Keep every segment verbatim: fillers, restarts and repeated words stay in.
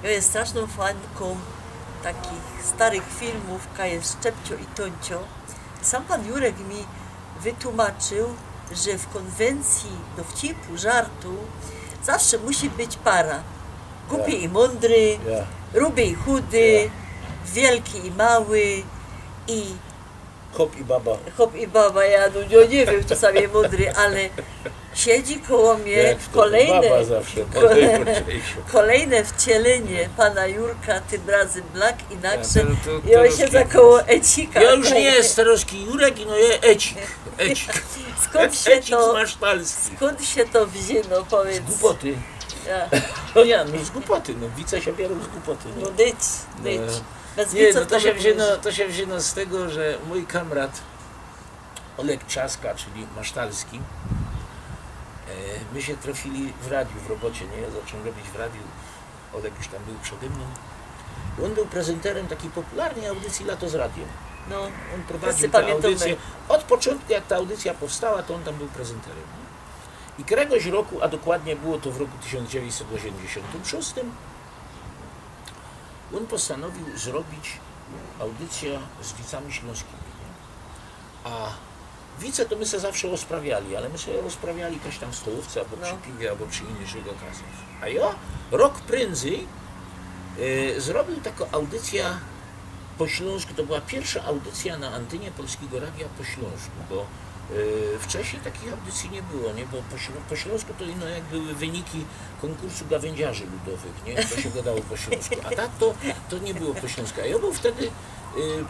Jo je straszną fanką takich starych filmōw, kaj je Szczepcio i Tońcio. Sam pan Jurek mi wytłumaczył, że w konwencji dowcipu, żartu zawsze musi być para. Głupi Ja. i mądry, Ja. ruby i chudy, Ja. wielki i mały i Chop i baba. Chop i baba, ja, no, ja nie wiem, kto sam je mądry, ale siedzi koło mnie Jak to kolejne, baba zawsze, ko-, najmądrzejsza. kolejne wcielenie pana Jurka, tym razem Black i Ja, Nakrze. to, to, I on to siedza koło Ecika. Ja już nie jest staroski Jurek, no je Ecik. Ecik. Skąd się Ecik to, z Masztalskim. Skąd się to wzięło, powiedz? Z głupoty. Ja. No ja, no z głupoty, no wice się biorą z głupoty, nie? No dyć, No. dyć. Bez Nie, wiców no to to się by wzięło, było. To się wzięło z tego, że mój kamrat Oleg Czaska, czyli Masztalski, e, my się trafili w radiu, w robocie, nie? Ja zaczął robić w radiu, Oleg już tam był przede mną. I on był prezenterem takiej popularnej audycji Lato z radiem. No, On prowadził wszyscy tę pamiętamy. audycję. Od początku, jak ta audycja powstała, to on tam był prezenterem, nie? I któregoś roku, a dokładnie było to w roku tysiąc dziewięćset osiemdziesiątym szóstym, on postanowił zrobić audycję z wicami śląskimi, nie? A wice to my se zawsze rozprawiali, ale my sobie rozprawiali gdzieś tam w stołówce, albo przy No. piwie, albo przy innych okazjach. A ja rok prędzej, e, zrobił taką audycję po śląsku. To była pierwsza audycja na antenie Polskiego Radia po śląsku, bo, e, wcześniej takich audycji nie było, nie? Bo po ślą-, po śląsku to ino jak były wyniki konkursu gawędziarzy ludowych, nie? To się gadało po śląsku. A tak to, to nie było po śląsku. A ja był wtedy, y,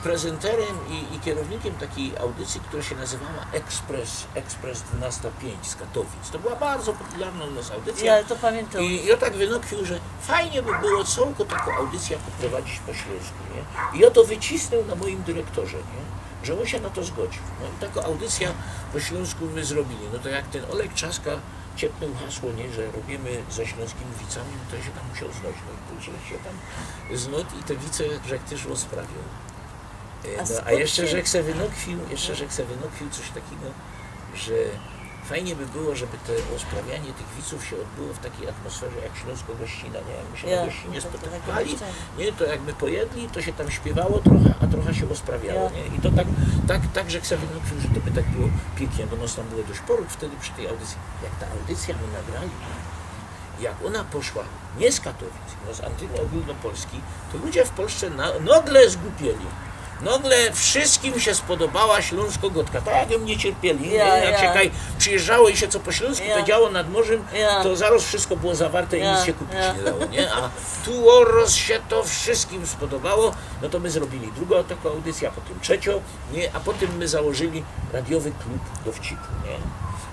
prezenterem i, i kierownikiem takiej audycji, która się nazywała Express, Express dwanaście pięć z Katowic. To była bardzo popularna u nas audycja. Ja to pamiętam. I ja tak wynokwił, że fajnie by było całką taką audycję poprowadzić po śląsku, nie? I ja to wycisnął na moim dyrektorze, nie? Że on się na to zgodził. No i taką audycję po śląsku my zrobili. No to jak ten Oleg Czaska ciepnął hasło, nie, że robimy ze śląskimi wicami, no to ja się tam musiał znać. No i później się tam znot i te wice, że też rozprawił. E, A no, a skąd jeszcze, się że jak se wynokwił, jeszcze, że jak se wynokwił coś takiego, że fajnie by było, żeby te rozprawianie tych wiców się odbyło w takiej atmosferze jak śląsko-gościna, nie? Jak my się Ja, na gościnie no to, to spotykali, tak nie? To jak my pojedli, to się tam śpiewało trochę, a trochę się rozprawiało, Ja. nie? I to tak, tak, tak, że jak se wynokwił, że to by tak było pięknie, bo nas tam było dość poród wtedy przy tej audycji. Jak ta audycja my nagrali, jak ona poszła nie z Katowic, no z anteny ogólnopolskiej, to ludzie w Polsce na, nagle zgłupieli. Nagle wszystkim się spodobała śląsko-godka. Tak jak my nie cierpieli, Ja, nie? Jak ja. się kaj, przyjeżdżało i się co po śląsku Ja. to działo nad morzem, Ja. to zaraz wszystko było zawarte i Ja, nic się kupić ja. nie dało, nie? A tu o, roz się to wszystkim spodobało, no to my zrobili drugą taką audycję, a potem trzecią, nie? A potem my założyli radiowy klub dowcipu, nie?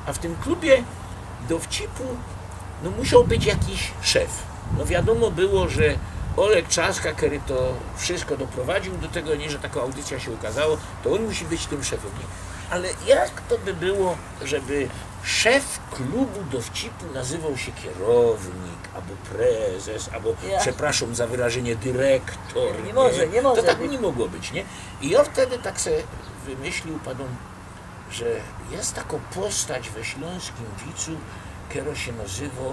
A w tym klubie dowcipu, no, musiał być jakiś szef. No wiadomo było, że Oleg Czaska, który to wszystko doprowadził do tego, nie, że taka audycja się ukazała, to on musi być tym szefem, nie? Ale jak to by było, żeby szef klubu dowcipu nazywał się kierownik, albo prezes, albo, Ja. przepraszam za wyrażenie, dyrektor, Nie może, nie? nie może To tak być. nie mogło być, nie? I ja wtedy tak se wymyślił, padł, że jest taka postać we śląskim wicu, która się nazywa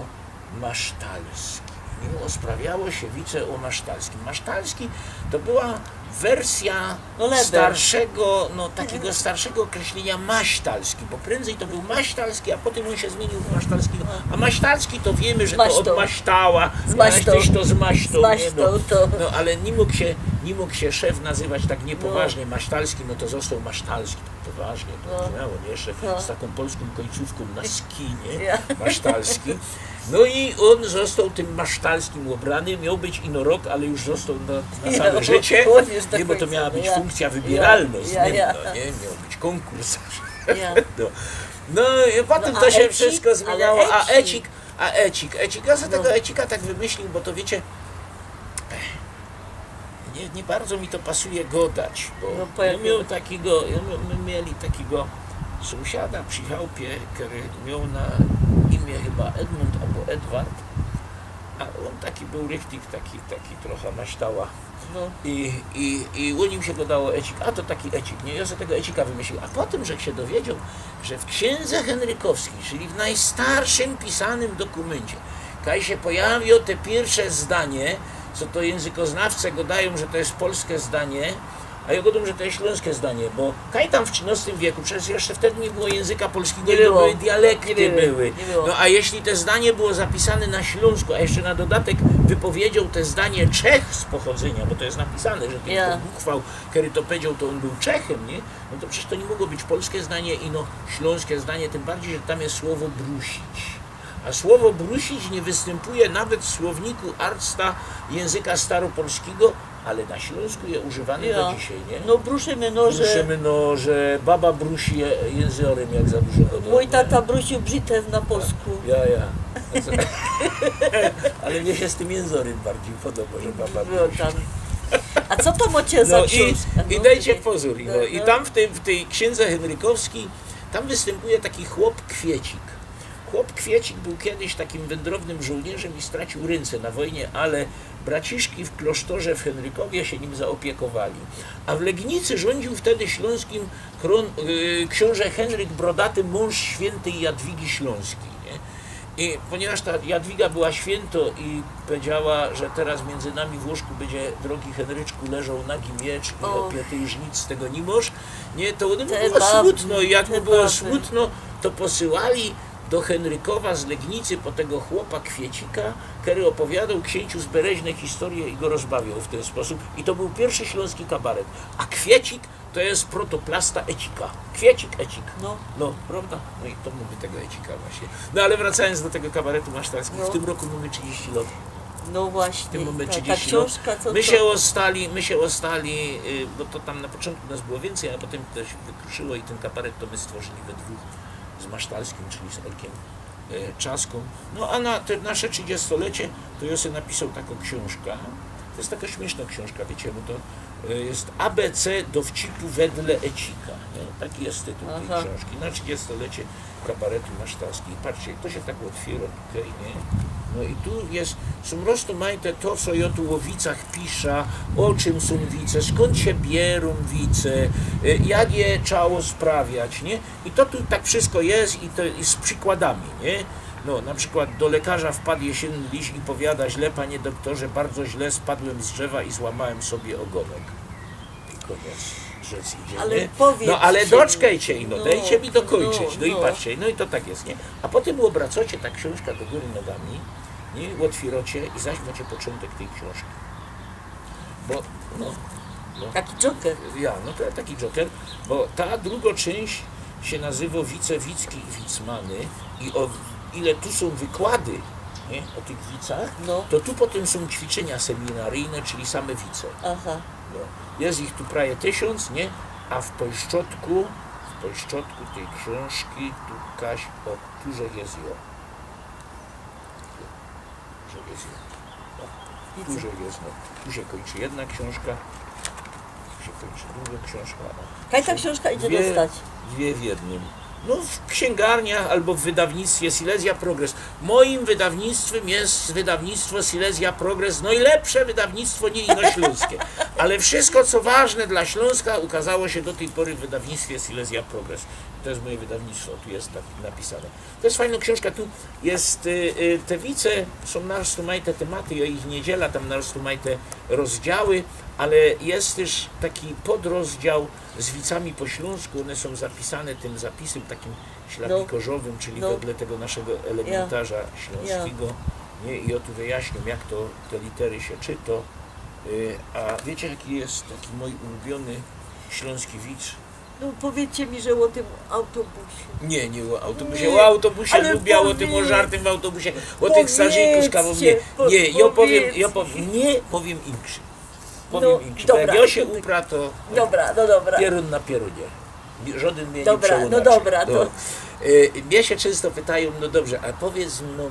Masztalski. I rozprawiało się wice o Masztalskim. Masztalski to była wersja No, leber. starszego, no, takiego starszego określenia masztalski, bo prędzej to był masztalski, a potem on się zmienił w masztalski. A masztalski to wiemy, że Masztą. to od maształa, Z masztą. ja, coś to z masztą, Z masztą, nie? No, to. no, ale nie mógł się, nie mógł się szef nazywać tak niepoważnie No. masztalski, no to został masztalski, tak poważnie to No. brzmiało, nie? Jeszcze No. z taką polską końcówką na ski, nie? Ja. Masztalski. No i on został tym masztalskim obrany, miał być ino rok, ale już został na, na Ja, całe bo życie, on jest nie, bo to tak miała być ja, funkcja ja, wybieralna, ja, zmienna, ja. nie? Miał być konkurs. Ja. No. No i potem No, to a się Ecik? wszystko Ale zmieniało, a Ecik. Ecik, a Ecik, Ecik, ja sobie No. tego Ecika tak wymyślił, bo to wiecie, nie, nie bardzo mi to pasuje godać, bo No, po ja jakiemu? miał takiego, ja miał, my mieli takiego sąsiada przy chałupie, który miał na imię chyba Edmund albo Edward, a on taki był richtig, taki, taki trochę maształa. No. I, i, i o nim się gadało Ecik, a to taki Ecik, nie? Ja sobie tego Ecika wymyślił, a potem, że się dowiedział, że w Księdze Henrykowskiej, czyli w najstarszym pisanym dokumencie, kaj się pojawiło te pierwsze zdanie, co to jynzykoznawce godajōm, że to je polske zdanie, a jŏ godōm, że to je ślōnske zdanie, bo kaj tam w trzinŏstym wieku, przeca jeszcze wtedy niy było jynzyka polskigo Niy i to było. były dialekty Niy było, były. niy było. No a jeśli te zdanie było zapisane na Ślōnsku, a jeszcze na dodatek wypowiedzioł te zdanie Czech z pochodzynio, bo to je napisane, że tyn Ja. uchwałŏr, kery to powiedzioł, to ôn bōł Czechym, niy? No to przeca to niy mogło być polske zdanie i no ślōnske zdanie, tym bardzij, że tam je słowo brusić. A słowo brusić niy wystympuje nawet w słowniku Arzta jynzyka staropolskigo, ale na Ślōnsku je używane Ja. do dzisiej, niy? No bruszymy noże. Bruszymy noże, baba brusi je-, jynzorym, jak za dużo godŏ, Mōj niy? Tata brusiōł brzytew na polsku. Ja, ja. Ale mie sie z tym jynzorym bardzij podobŏ, że baba No, brusi. Tam. A co to mŏcie za No i, ksiōnżka? i No, dejcie ty- pozōr, no, No, i no. Tam w tyj, w tyj ksiynze Henrykowskij, tam wystympuje taki chłop Kwiecik. Chłop Kwiecik bōł kejś takim wyndrownym żōłniyrzym i straciōł rynce na wojnie, ale braciszki w klosztorze w Henrykowie sie nim zaopiekowali. A w Legnicy żōndziył wtedy ślōnskim krōn, yy, ksiōnże Henryk Brodaty, mōnż świyntyj Jadwigi Ślōnskij, niy? I ponieważ ta Jadwiga była świynto i powiedziała, że teroz miyndzy nami w łōżku bydzie, drogi Henryczku, leżoł nagi miecz i O. ôpietujesz, nic z tego niy mŏsz, niy, to ônymu Te było baby, smutno i jak te mu było baby. smutno, to posyłali do Henrykowa z Legnicy po tego chłopa Kwiecika, kery ôpowiodoł ksiyncu z Bereźny historyje i go rozbawioł w tyn sposōb. I to bōł piyrszy ślōnski kabaret. A Kwiecik to je protoplasta Ecika. Kwiecik, Ecik. No. No, prawda? No i to mōmy tego Ecika właśnie. No ale wracajōnc do tego kabaretu Masztalskij, No. W tym roku mōmy trzidziści lŏt. No W właśnie, tym mōmy ta, ta trzidziści lŏt. ksiōnżka, co My to... sie ôstali, my sie ôstali, y, bo to tam na poczōntku nas było wiyncyj, a potym to sie wykruszyło i tyn kabaret to my stworzyli we dwōch z Masztalskim, czyli z Olkiym, y, Czaskōm. No a na te nasze trzidziestolecie to jŏ se napisoł takõ ksiōnżka. To je takŏ śmiyszno ksiōnżka, wiycie, bo to, y, je A B C dowcipu wedle Ecika, niy? Taki je tytuł tyj Aha. ksiōnżki. Na trzidziestolecie kabaretu Masztalskij. Patrzcie, to sie tak ôtwiyro tukej, niy? No i tu je, sōm roztōmajte to, co jŏ tu ô wicach pisza, ô czym sōm wice, skōnd sie bierōm wice, y, jak je trzało sprawiać, niy? I to tu tak wszysko je i to i z przikładami, niy? No, na przikłod do lekarza wpadł jeszyny liś i powiada: „Źle, panie doktorze, bardzo źle, spadłem z drzewa i złamałem sobie ogonek”. I kōniec, rzecz idzie, Ale niy? powiedzcie No, ale mi, doczkejcie, no, no, dejcie mi dokōńczyć, no, no i no. Patrzcie, no i to tak je, niy? A potym ôbracocie ta ksiōnżka do gōry nogami, niy? Ôtwiyrocie i zaś mŏcie poczōntek tyj ksiōnżki. Bo, no, no. Taki joker. Ja, no to taki joker, bo ta drugŏ czynść sie nazywo Wice, Wicki i Wicmany i ô ile tu sōm wykłady, niy? Ô tych wicach, No. to tu potym sōm ćwiczynia seminaryjne, czyli same wice. Aha. No. Je ich tu prawie tysiōnc, niy? A w pojszczotku, w pojszczotku tyj ksiōnżki tu kaś, ô, tu żech je wziōn. Tu żech je wziōn. No. Tu Widzã. żech je wziōn. Tu sie kōńczy jedna ksiōnżka. Tu sie kōńczy drugŏ ksiōnżka. Ô. Kaj ta ksiōnżka idzie Dwie, dostać? dwie w jednym. No, w ksiyngarniach abo w wydawnictwie Silesia Progress. Mojim wydawnictwym je wydawnictwo Silesia Progress. Nojlepsze wydawnictwo, niy ino ślōnskie. Ale wszysko, co ważne dlŏ Ślōnska, ukazało sie do tyj pory w wydawnictwie Silesia Progress. To je moje wydawnictwo, tu je tak napisane. To je fajnŏ ksiōnżka, tu je, y, y, te wice sōm na roztōmajte tymaty, jŏ ich niy dziela tam na roztōmajte rozdziały, ale je tyż taki podrozdział z wicami po ślōnsku, ône sōm zapisane tym zapisym takim ślapikorzowym, czyli No. wedle tego naszego elementarza ślōnskigo. Niy? I jŏ tu wyjaśniōm, jak to te litery sie czyto. Y, a wiycie, jaki je taki mōj ulubiōny ślōnski wic? No powiydzcie mi, że ô tym autobusie. Niy, niy ô autobusie. Niy, Ô autobusie ale lubiã, ô tym, ô powiydzcie. żartym w autobusie, ô tych starzikus kawōm. Niy, Powiydzcie, niy, jŏ powiym, jŏ powiydzcie. powiym, niy, powiym inkszym. No, Powiym inkszym. Bo jak dobra, jŏ sie to ty- upra, to Dobra, no dobra. pierōn na pierōnie. Żŏdyn mie niy Dobra, no przełōnaczy. dobra, to- Y, mie sie czynsto pytajōm, no dobrze, a powiydzno,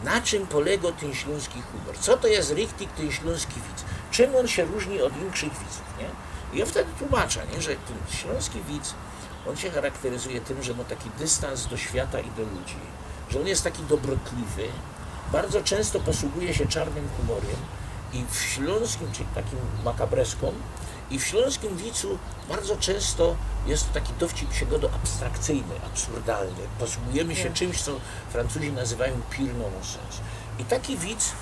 na czym polegŏ tyn ślōnski humor? Co to je richtig tyn ślōnski wic? Czym ôn sie rōżni ôd inkszych wicōw, niy? I jŏ wtedy tłumaczã, niy, że tyn ślōnski wic, ôn sie charakteryzuje tym, że mŏ taki dystans do świata i do ludzi, że ôn je taki dobrotliwy, bardzo czynsto posługuje sie czarnym humorym i w ślōnskim, czyli takim makabreską, i w ślōnskim wicu bardzo czynsto je to taki dowcip pseudo-abstrakcyjny, absurdalny. Posługujymy sie Niy. Czymś, co Francuzi nazywajōm pur nonsens. I taki wic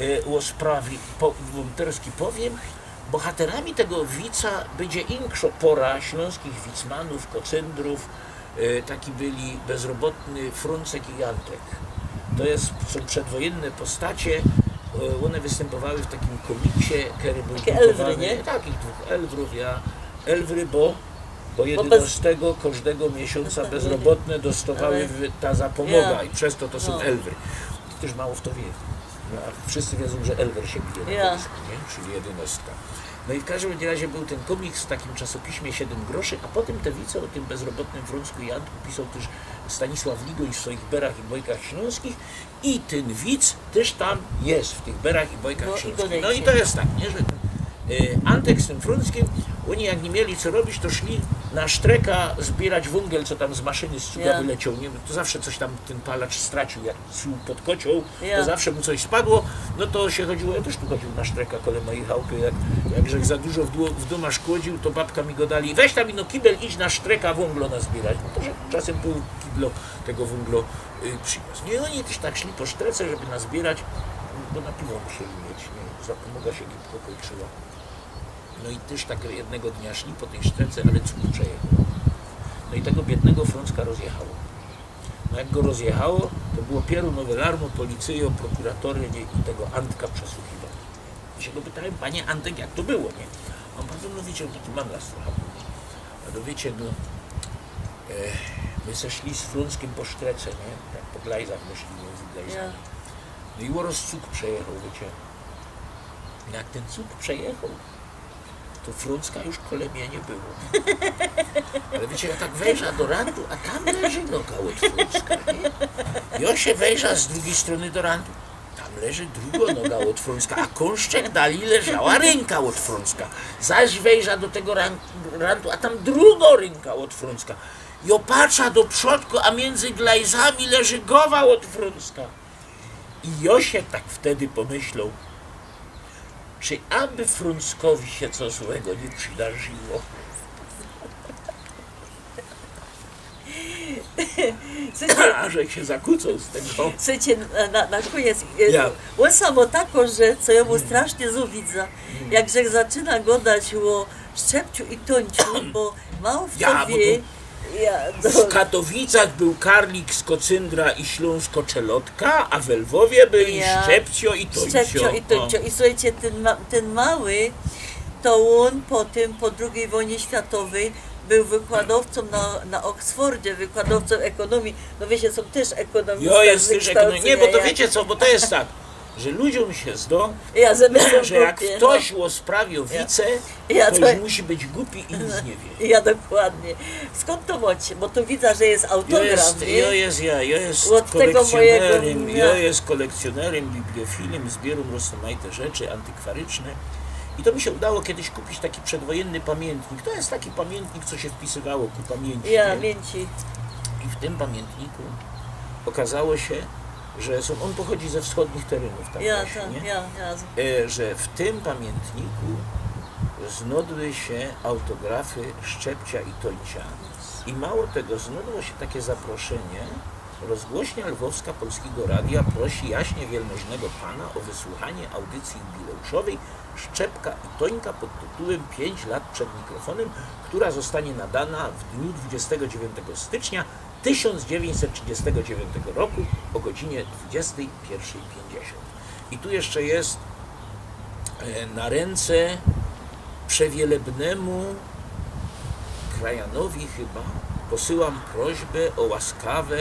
E, ô sprawie, po, wōm terŏz powiym, bohaterami tego wica bydzie inkszo pora ślōnskich wicmanōw, kocyndrōw. E, taki byli bezrobotny Frōncek i Antek. To je, sōm przedwojynne postacie. E, ône wystympowały w takim kōmiksie, kery bōł drukowany. Takie elwry, nie? Takich dwōch elwrōw, ja. Elwry, bo, bo jedynostego kożdego miesiōnca bezrobotne dostowały ta zapomoga i przez to to sōm elwry. Tyż mało fto wiy. No, a wszyscy wiedzōm, że elwer sie bije na boisku, nie? Czyli jedynostka. No i w kożdym razie bōł tyn kōmiks w takim czasopiśmie Siedym groszy, a potym te wice ô tym bezrobotnym Frōncku i Antku pisoł tyż Stanisław Ligoń w swojich Berach i bojkach ślōnskich. I tyn wic tyż tam je w tych Berach i bojkach ślōnskich. No i to je tak, nie? Że e, Antek z tym Frōnckiym, ôni jak niy mieli co robić, to szli na sztreka zbiyrać wōngel, co tam z maszyny z cuga wyleciał, nie? To zawsze coś tam tyn palacz stracił, jak sōł pod kocioł, to zawsze mu coś spadło. No to sie chodziło, ja tyż tu chodziōł na sztreka kole mojij chałpy, jak, jak żech za dużo w, dło- w dōma szkodziōł, to babka mi godali: „Weź tam ino kibel, idź na sztreka wōnglo nazbiyrać”. No to żech czasym pōł kiblo tego wōnglo y, prziniōs. No i ôni tyż tak szli po sztrece, żeby nazbiyrać, bo na piwo musieli mieć, nie? Zapomoga sie gibko kōńczyła. No i tyż tak jednego dnia szli po tyj sztrece, ale cug przejechoł. No i tego biydnego Frōncka rozjechało. No jak go rozjechało, to było piyrw nowe larmo, policyjo, prokuratory, nie? I tego Antka przesłuchiwali. I sie go pytałem: „Panie Antek, jak to było, nie?” A ôn powiedzioł: „No wiycie, taki manglas trocha bōł, nie? A to wiycie, no, e, my se szli z Frōnckiym po sztrece, nie? Tak po glajzach my szli, między glajzami. No i ôroz cug przejechoł, wiycie. Jak tyn cug przejechoł, to Frōncka już kole mie niy było. Ale wiycie, ja tak wejrza do rantu, a tam leży noga ôd Frōncka, nie? I jo sie wejrza z drugij strōny do rantu. Tam leży drugo noga ôd Frōncka, a kōnszczyk dalij leżała rynka ôd Frōncka. Zaś wejrza do tego ran- rantu, a tam drugo rynka ôd Frōncka. Jo patrza do przodku, a między glajzami leży gowa ôd Frōncka”. I jo sie tak wtedy pomyśloł, czy aby Frōnckowi sie co złego niy przydarziło. Słuchajcie, a żech sie zakłōcoł z tego. Słuchajcie, na, na, na kōniec. E, ja. Ôn samo tako, że co jo mu strasznie złowidza, jak żech zaczyna godać ô Szczepciu i Tońciu, bo mało fto wiyje. Ja, bo to ja, no. W Katowicach bōł Karlik z Kocyndra i Ślōnsko Czelotka, a we Lwowie byli Szczepcio i Tońcio. Szczepcio i Tońcio. I słuchajcie, tyn, ma, tyn mały, to ôn potym, po drugij wojnie światowyj, bōł wykładowcōm na, na Oxfordzie, wykładowcōm ekonomije. No wiycie, sōm tyż ekonomista. Jo, je tyż ekonomista. Niy, bo to wiycie co, bo to je tak, że ludziōm sie zdo, że jak ftoś ôsprawiŏ wice, to już musi być gupi i nic niy wiy. Ja, dokładnie. Skōnd to mŏcie? Bo tu widza, że je autograf, jo, je, nie? Jo je, ja, jo je kolekcjōnerym, jo je kolekcjōnerym, bibliofilym, zbiyrōm rozmajte rzeczy antykwaryczne. I to mi sie udało kejś kupić taki przedwojenny pamiyntnik. To je taki pamiyntnik, co sie wpisywało ku pamiyńci, ja, nie? Pamiyńci. I w tym pamiyntniku ôkazało sie, że sōm, ôn pochodzi ze wschodnich terynōw, tam właśnie, nie? Ja, ja. E, że w tym pamiyntniku znodły sie autografy Szczepcia i Tońcia. I mało tego, znodło sie take zaproszynie: „Rozgłośnia Lwowska Polskigo Radia prosi jaśnie wielmożnego pana ô wysłuchanie audycji jubileuszowyj Szczepka i Tońka pod tytułym „Pięć lat przed mikrofonem”, która zostanie nadana w dniu dwudziestego dziewiątego stycznia tysiąc dziewięćset trzydziestego dziewiątego roku o godzinie dwudziestej pierwszej pięćdziesiąt”. I tu jeszcze jest, e, „Na ręce przewielebnemu Krajanowi chyba posyłam prośbę o łaskawe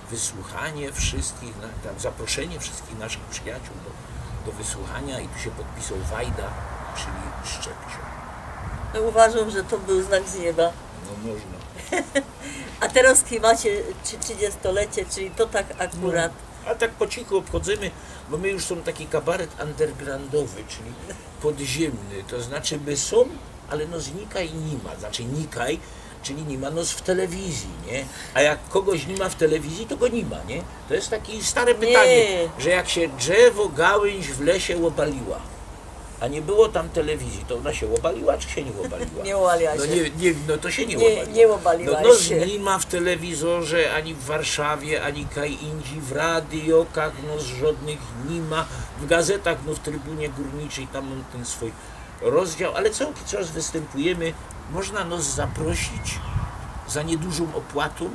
wysłuchanie wszystkich, na-, tam, zaproszenie wszystkich naszych przyjaciół do, do wysłuchania”, i tu sie podpisoł Wajda, czyli Szczepcio. No, uważōm, że to bōł znak z nieba. No, można. A teroz, kej mŏcie trzi-, trzidziestolecie, czyli to tak akurat. No. A tak po cichu ôbchodzymy, bo my już sōm taki kabaret undergroundowy, czyli podziymny, to znaczy my sōm, ale nos nikaj ni ma, znaczy nikaj, czyli ni ma nos w telewizji, nie? A jak kogoś ni ma w telewizji, to go ni ma, nie? To je takie stare pytanie, że jak sie drzewo, gałynź w lesie ôbaliła, a niy było tam telewizyje, to ôna sie ôbaliła, czy sie niy ôbaliła? Niy ôbaliła No, sie. Niy, niy, no to sie niy Niy, ôbaliła. niy ôbaliła No, no, sie. Niy ma w telewizorze, ani w Warszawie, ani kaj indziej, w radiokach, no, żodnych niy ma, w gazetach, no, w Trybunie Górniczej, tam mōm tyn swōj rozdział, ale cołki czas wystympujymy. Można nos zaprosić za niydużōm ôpłatōm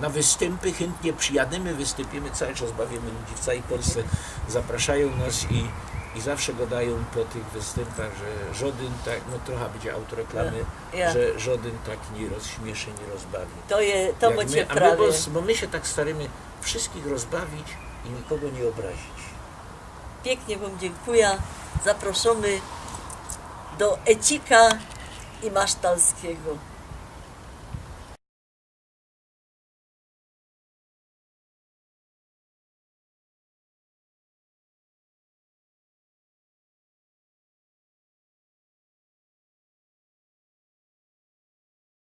na wystympy, chyntnie przijadymy, wystympujymy, cołki czas bawiymy ludzi w cołkij Polsce, zapraszajōm nos i, i zawsze gŏdajōm po tych wystympach, że żŏdyn tak, no, trocha bydzie autoreklamy, Ja. że żŏdyn tak niy rozśmieszy, niy rozbawi. To je, to Jak mŏcie my, a my, prawie. Bo, bo my sie tak starymy wszyskich rozbawić i nikogo niy ôbrazić. Piyknie wōm dziynkuja. Zaprŏszōmy do Ecika i Masztalskigo.